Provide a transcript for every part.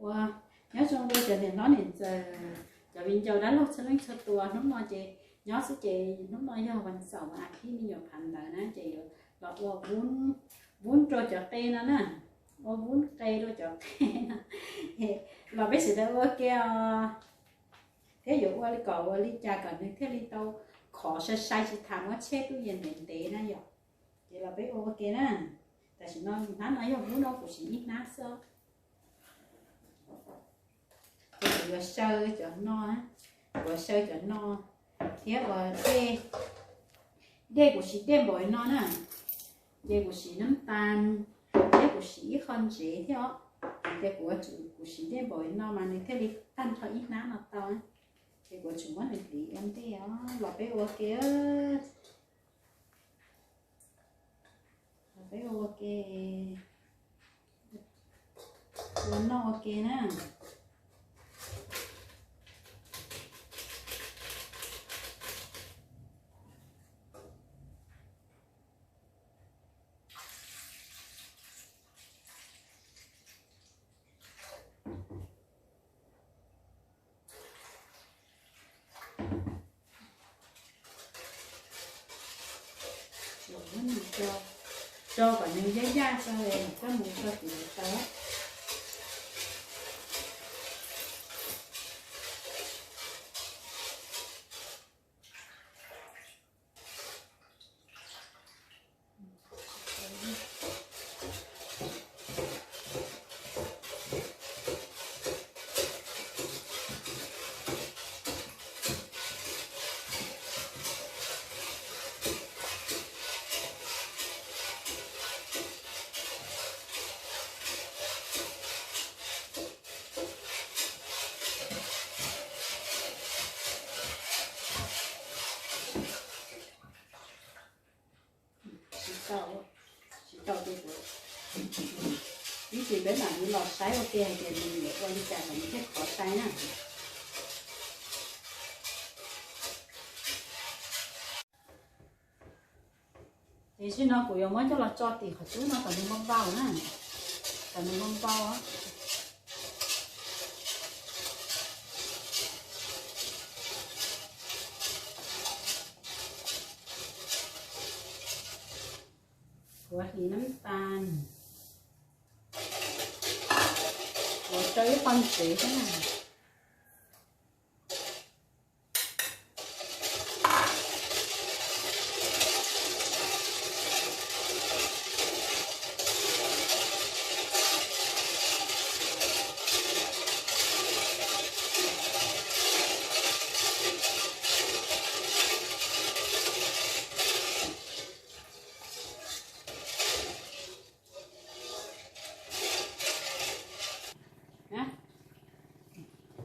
Ua, nyob zoo rau cov niam hlob niam ntxawm, cov viv ncaus dab laug txhua leej txhua tus. Hnub no ces nyob xwb ces hnub no yog vas xaum vas as thiv me nyuam phav ntawd na ces yuav los ua vub rau cov qe no na, ua vub qe rau cov qe no. Los peb sawv daws ua ke os, thiab yuav ua li kom ua li cas kom nws thiaj li tau khov sai sai tsis tas muab tsheb tub yees ntev ntev na yom. Ces los peb ua ua ke na. Tam sim no hnab no yog vub no kuv siv ib hnab xwb. Ces kuv yuav xyaw cov no, kuv yuav xyaw cov no thiab ua dej, dej kuv siv dej npaum no na. Ces kuv siv nab tas thiab kuv siv ib qho ntsev thiab os. Ces kuv, kuv siv dej npaum no mas nws thiaj li tag nrho ib hnab no tau. Ces kuv yuav tsum muab nws hliv ua ntej os. Los peb ua ke, los peb ua ke, ua noj ua ke na. Tso kom nws yaj yaj tso, koj mus tso tim tau. Tsis tau, tsis tau ces kuv, ib ntsis peb mam li los saib ua ke hais tias nws yuav ua li cas kom nws thiaj khov sai na. Ces tam sim no kuv yuav muab coj los tso tim qhov cub no kom nws npau npau na, kom nws npau npau. Kuv hliv nab tas, kuv rau ib qho ntsev thiab na.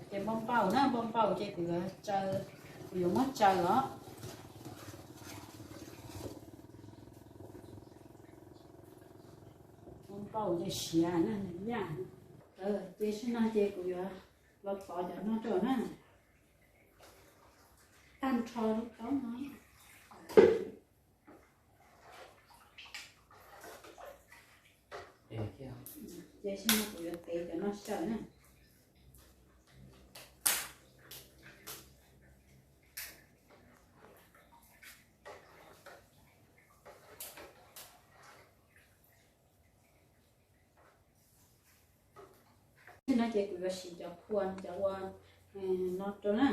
Ces npau npau na, npau npau ces kuv yuav tsaws, kuv yuav muab tsaws os. Npau npau ces siav na, yaj. Ces tam sim no ces kuv yuav los tov cov no rau na, tag nrho lub taub no. Ces tam sim no kuv yuav tev cov no xyaw na. Tam sim no ces kuv yuav siv cov phua cov ua no rau na.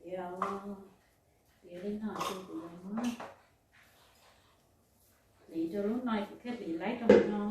Tiav, tiav li no ces kuv yuav muab hliv rau lub no, kuv thiaj hliv laib rau hauv no.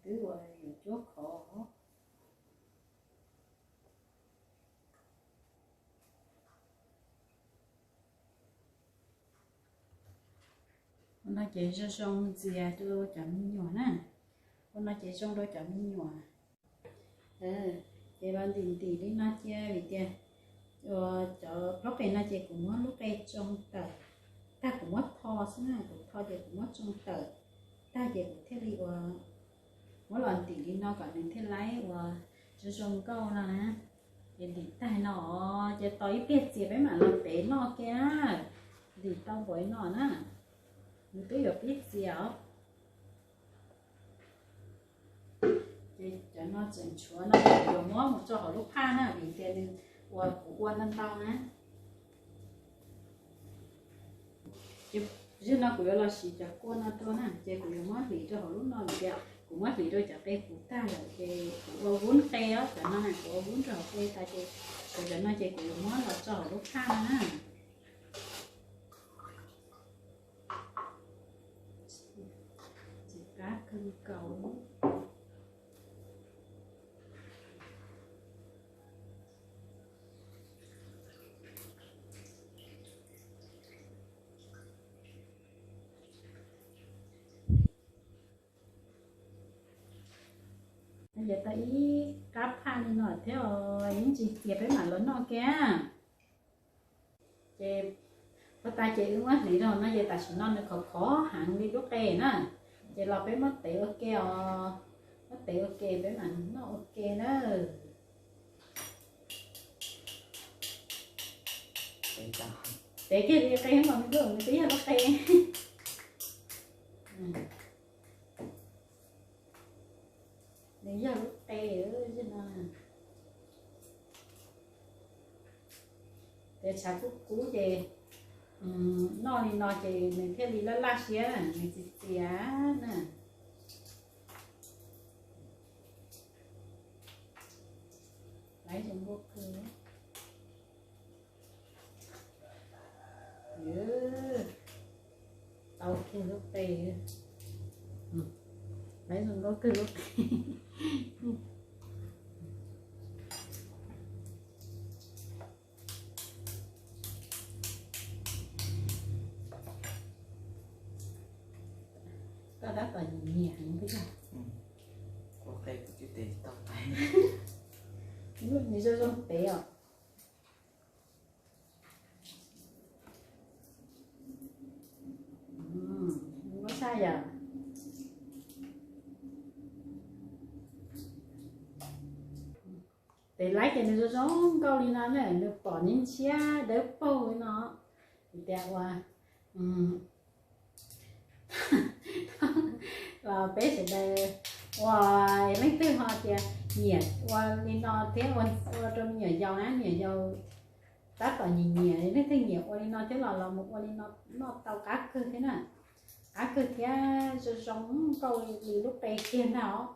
Twb ua yuav cuab khov. Ua no ces zoo zoo ntxias rau cov me nyuam na. Ua no ces zoo rau cov me nyuam. Ces los ntim ntim li no cia vim tias ua cov plaub qe no ces kuv muab lub qe tsoo tawm tag, kuv muab tho xwb na, kuv tho ces kuv muab tsoo tawm tag ces kuv thiaj li ua, muab los ntim li no kom nws thiaj laib ua zoo zoo nkauj no na. Ces ntim tag no ces tos ib pliag txias peb mam los tev noj kiag. Ntim tau npaum no na, nws twb yuav pib txias os. Ces cov no tseem tshuav no ces kuv yuav muab mus rau hauv lub phaj na, vim tias nws ua kuv ua ntau ntau na. Ces zaum no kuv yuav los siv cov kua no rau na, ces kuv yuav muab hliv rau hauv lub no vim tias kuv muab hliv rau cov qe puv tag lawm ces kuv ua vub qe os, cov no na kuv ua vub rau hauv qe tas ces tshuav cov no ces kuv yuav muab los rau hauv lub phaj no na. Txiv qab kawg nkaus. Ces tau ib qab phaj li no thiab os, yeej tsis txias peb mam los noj kiag. Ces ua tas ces wb muab hliv rau no ces tam sim no nws khov khov heev li lub qe na. Ces los peb muab tev ua ke os, muab tev ua ke peb mam noj ua ke na. Tev kiag li qe mas nws twb yog lub qe. Nws yog lub qe no. Ces tshav kub kub ces noj li no ces nws thiaj li laj laj siab, nws txias txias na. Laib zoo nkauj kawg. Tau kiag lub qe. Laib zoo nkauj kawg lub qe. Koj tab tom nyiam nyiam heev thiab. Ua qe kuv twb tev tsis tau tais. Nws zoo zoo tev os. Muab saib yom. Tev laib ces nws zoo zoo nkauj li no na, nws pom ntshiab dawb paug li no. Vim tias ua los peb sawv daws ua, leej twg ho tias nyiam ua li no thiab ua rau me nyuam yaus na, me nyuam yaus tab tom nyiam nyiam, leej twg nyiam ua li no thiab los los mus ua li no noj tau qab kawg thiab na. Qab kawg thiab zoo zoo nkauj li lub qe kiag ntag os.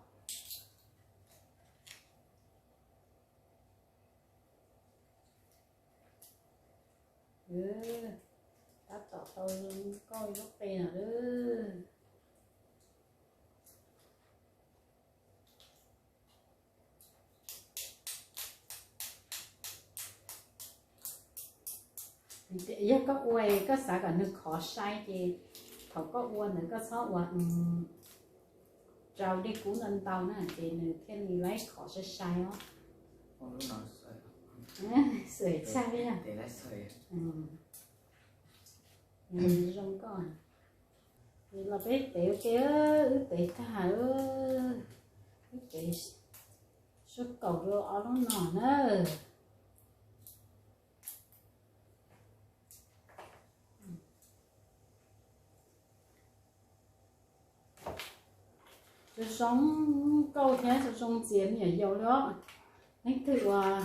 Tab tom tau zoo nkauj lub qe no lawm. Yog koj ua koj xav kom nws khov sai ces thaum koj ua ntawd koj txhob ua rau dej kub ntau ntau na ces nws thiaj li laib khov sai sai os. Xwm tshaj li. Zoo nkauj. Los peb tev ua ke, wb tev tag, wb tev sub kaum rau ob lub no na. Zoo zoo nkauj thiab zoo zoo ntxias me nyuam yaus li os. Leej twg uas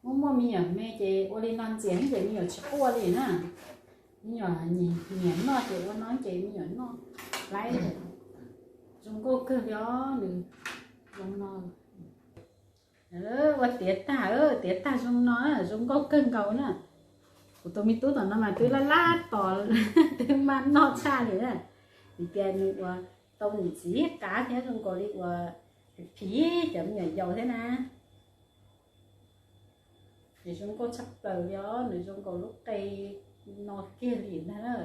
muaj muaj me nyuam me ces ua li no ntxias ces me nyuam tsis quaj li na. Me nyuam nyiam noj ces ua no ces me nyuam noj laib. Zoo nkauj kawg li os nws zoo no. Ua tiav tag, tiav tag zoo no, zoo nkauj kawg nkaus na. Kuv tus me tub tom no mas twb laj laj tos, twb maj noj tshaj li na. Vim tias nws ua tau niam txiv qab thiab zoo nkaus li ua phim cov me nyuam yaus thiab na. Nws zoo nkauj tshaj plaws li os, nws zoo nkaus lub qe no kiag li ntag na.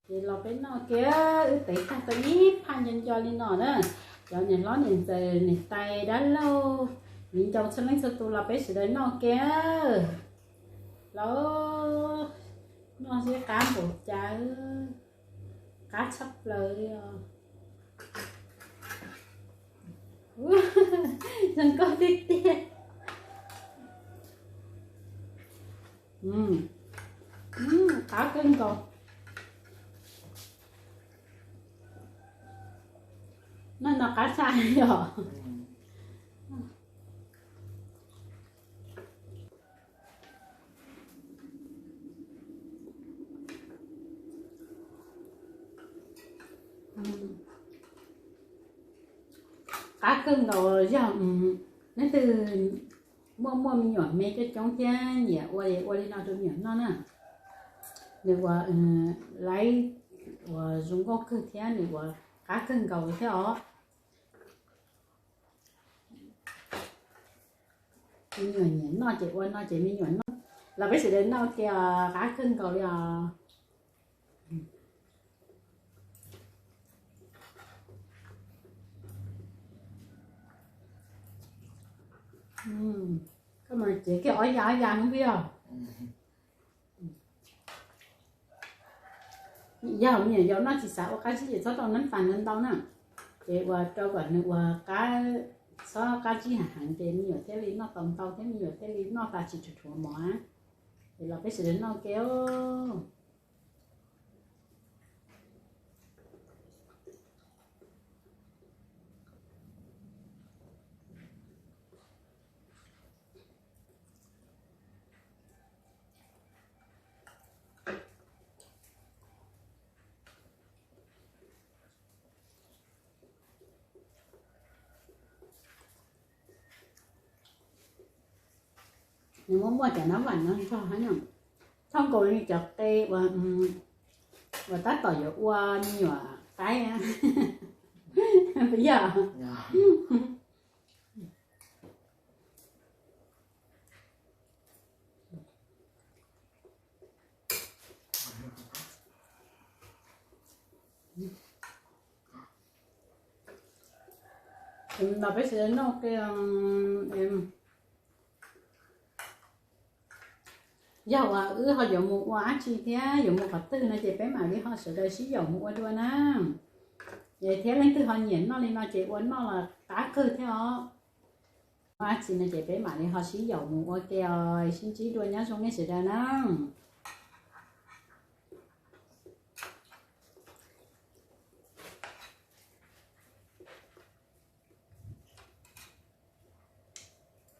Ces los peb noj kiag, wb tev tag tau ib phaj nco nco li no na. Cov niam hlob niam ntxawm niam tais dab laug, viv ncaus txhua leej txhua tus los peb sawv daws noj kiag. Los noj seb qab npaum cas, qab tshaj plaws li os. Zoo nkauj tiag tiag. Qab kawg nkaus. Noj no qab tshaj yom. Qab kawg nkaus. Yog leej twg muaj muaj me nyuam me coob coob thiab nyiam ua ua li no rau me nyuam noj na, nws ua laib, ua zoo nkauj kawg thiab nws ua qab kawg nkaus thiab os. Me nyuam nyiam noj ces ua no ces me nyuam noj, los peb sawv daws noj kiag, qab kawg nkaus li os. Koj mas cev kiag ob ya ob ya no yog. Yog me nyuam yaus noj tsis xav ua qab zib ces txhob rau nab tas ntau ntau na, ces ua rau kom nws ua qab, txhob qab zib heev heev ces me nyuam thiaj li noj tau ntau thiab me nyuam thiaj li noj tas tsis rhuav rhuav mov. Ces los peb sawv daws noj kiag. Nws muaj muaj cov nab vam no nrog hab no, thauj nkaus li cov qe uas tab tom yuav ua me nyuam qaib. Puas yog? Los peb sawv daws noj kiag. Yog uas wb ho yuav mus ua dab tsi thiab yuav mus qhov twg no ces peb mam li ho sawv daws sib yaum mus ua dua na. Es thiab leej twg ho nyiam noj li no ces ua noj los qab kawg thiab os. Ua dab tsi no ces peb mam li ho sib yaum mus ua ke os, sib ntsib dua, nyob zoo nej sawv daws na.